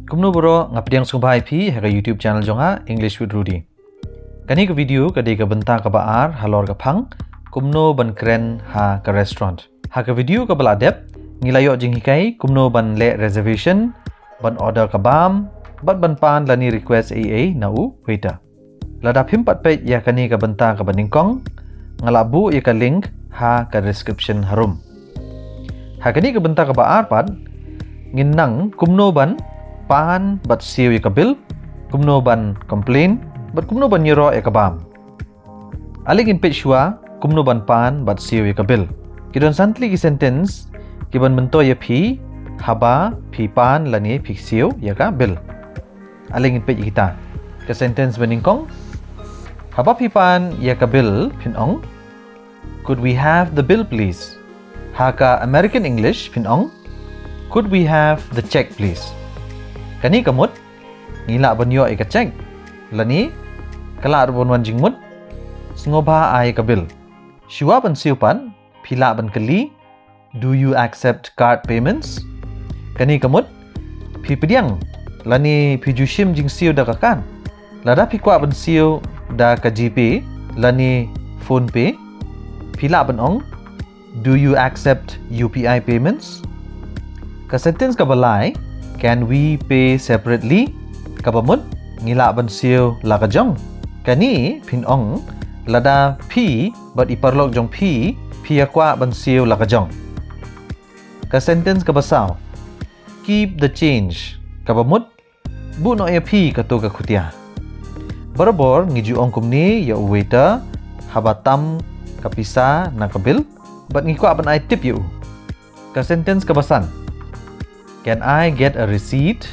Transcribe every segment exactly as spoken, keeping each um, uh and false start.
Kumno bro, nga pdiang sngewbha ïa phi ha ka YouTube channel jong nga, English with Rudy. Kane ka video ka dei ka bynta kaba ar halor ka phang kumno ban kren ha ka restaurant. Ha ka video kaba la dep, ngi la ïoh jinghikai kumno ban leh reservation, ban order ka bam, bad ban pan lane request ei ei na u waiter. Lada phim pat peit ïa kane ka bynta kaba nyngkong, nga la buh ïa ka link ha ka description harum. Ha kane ka bynta kaba ar pat, ngin nang kumno ban pan bad siew ïa ka bill, kumno ban complain, bad kumno ban ïaroh ïa ka bam. Ale ngin peit shuwa kumno ban pan bad siew ïa ka bill. Ki don san tylli ki sentence kiban myntoi ïa phi haba phi pan lane phi siew ïa ka bill. Ale ngin peit ïa kita. Ka sentence ba nyngkong, haba phi pan ïa ka bill phin ong, "Could we have the bill, please?" Ha ka American English phin ong, "Could we have the check, please?" Kane ka mut, ngi lah ban ïoh ïa ka check, lane ka lah ruh ban wan jingmut, "Sngewbha ai ka bill." Shuwa ban siew pat, phi lah ban kylli, "Do you accept card payments?" Kane ka mut, phi pdiang lane phi ju shim jingsiew da ka card. Lada phi kwah ban siew da ka GPay lane PhonePe, phi lah ban ong, "Do you accept U P I payments?" Ka sentence kaba lai, "Can we pay separately?" Kaba mut, ngi lah ban siew la ka jong. Kane phin ong lada phi bad i paralok jong phi, phi ïa kwah ban siew la ka jong. Ka sentence kaba saw, "Keep the change." Kaba mut, buh noh ïa phi kato ka khutia. Barabor ngi ju ong kumne ïa u waiter haba tam ka pisa na ka bill, bad ngi kwah ban ai tip ïa u. Ka sentence kaba san, "Can I get a receipt?"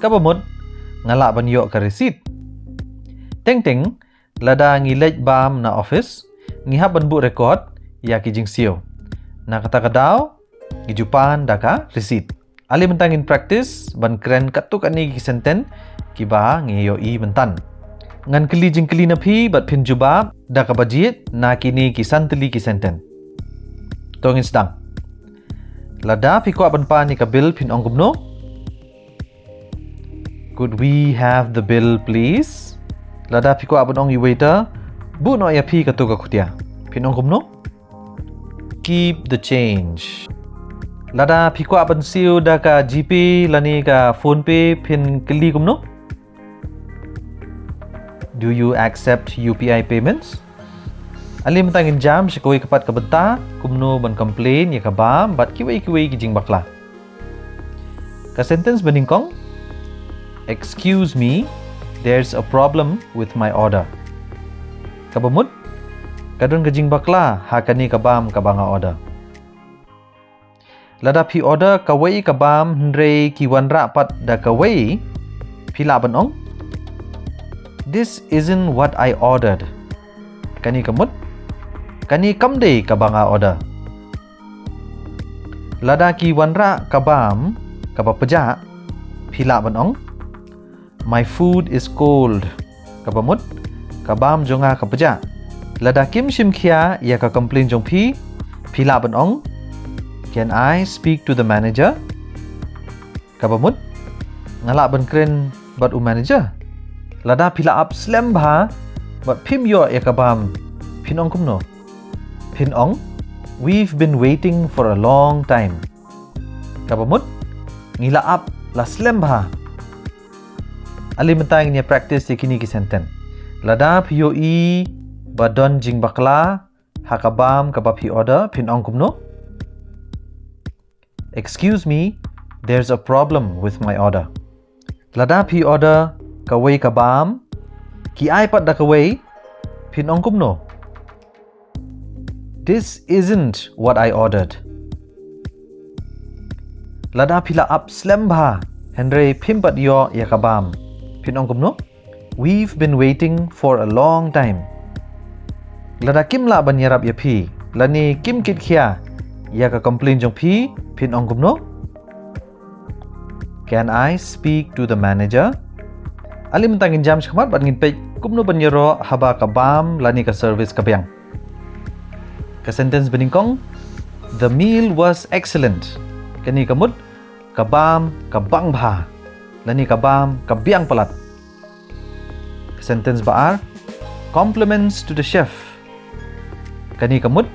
Kaba mut, nga lah ban ïoh ka receipt. Teng teng, lada ngi leit bam na office, ngi hap ban buh record ïa ki jingsiew. Na kata ka daw, ngi ju pan da ka receipt. Ale mynta ngin practice ban kren katto katne ki sentence kiba ngi ïohi mynta. Ngan kylli jingkylli na phi bad phin jubab da kaba jied na kine ki san tylli ki sentence. To ngin sdang. Lada phi kwah ban pan ïa ka bill phin ong kumno? "Could we have the bill, please?" Lada phi kwah ban ong ïa u waiter, "Buh noh ïa phi kato ka khutia." Phin ong kumno? "Keep the change." Lada phi kwah ban siew da ka GPay lane ka PhonePe phin kylli kumno? "Do you accept U P I payments?" Ale mynta ngin jam sha kawei ka pat ka bynta, kumno ban complain ïa ka bam bad kiwei kiwei ki jingbakla. Ka sentence ba nyngkong, "Excuse me, there's a problem with my order." Kaba mut, ka don ka jingbakla ha kane ka bam kaba nga order. Lada phi order kawei ka bam hynrei ki wanrah pat da kawei, phi lah ban ong, "This isn't what I ordered." Kane ka mut, kane kam dei kaba nga order. Lada ki wanrah ka bam kaba pjah, phi lah ban ong, "My food is cold." Kaba mut, ka bam jong nga ka pjah. Lada kim shim khia ïa ka complain jong phi, phi lah ban ong, "Can I speak to the manager?" Kaba mut, nga lah ban kren bad u manager? Lada phi la ap slem bha bad phim ïoh ïa ka bam, phin ong kumno? Phin ong, "We've been waiting for a long time." Kaba mut, ngi la ap la slem bha. Ale mynta ngin ïa practice ïa kine ki sentence. Lada phi ïohi ba don jingbakla ha ka bam kaba phi order, phin ong kumno? "Excuse me, there's a problem with my order." Lada phi order kawei ka bam, ki ai pat da kawei, phin ong kumno? "This isn't what I ordered." Lada phi la ap slem bha, hynrei phim pat ïoh ïa ka bam, phin ong kumno? "We've been waiting for a long time." Lada kim lah ban ïarap ïa phi, lane kim kit khia ïa ka complain jong phi, phin ong kumno? "Can I speak to the manager?" Ale mynta ngin jam shakhmat bad ngin peit kumno ban ïaroh haba ka bam lane ka service ka biang. Ka sentence ba nyngkong, "The meal was excellent." Kane ka mut, ka bam ka bang bha. lane ka bam ka biang palat. Ka sentence ba ar, compliments to the chef. Kane ka mut,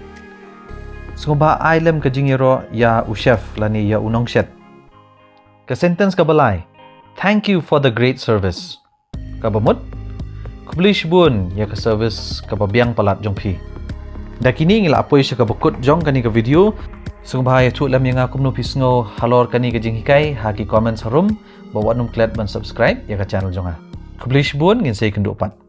sngewbha ai lem ka jingïaroh ïa u chef lane ïa u nongshet. Ka sentence kaba lai, thank you for the great service. Kaba mut, khublei shibun ïa ka service kaba biang palat jong phi. Da kine ngi la poi sha kaba kut jong kane ka video. Sngewbha ïathuh lem ïa nga kumno phi sngew halor kane ka jinghikai ha ki comments harum, bad wat nym klet ban subscribe ïa ka channel jong nga. Khublei shibun, ngin sa ïakynduh pat.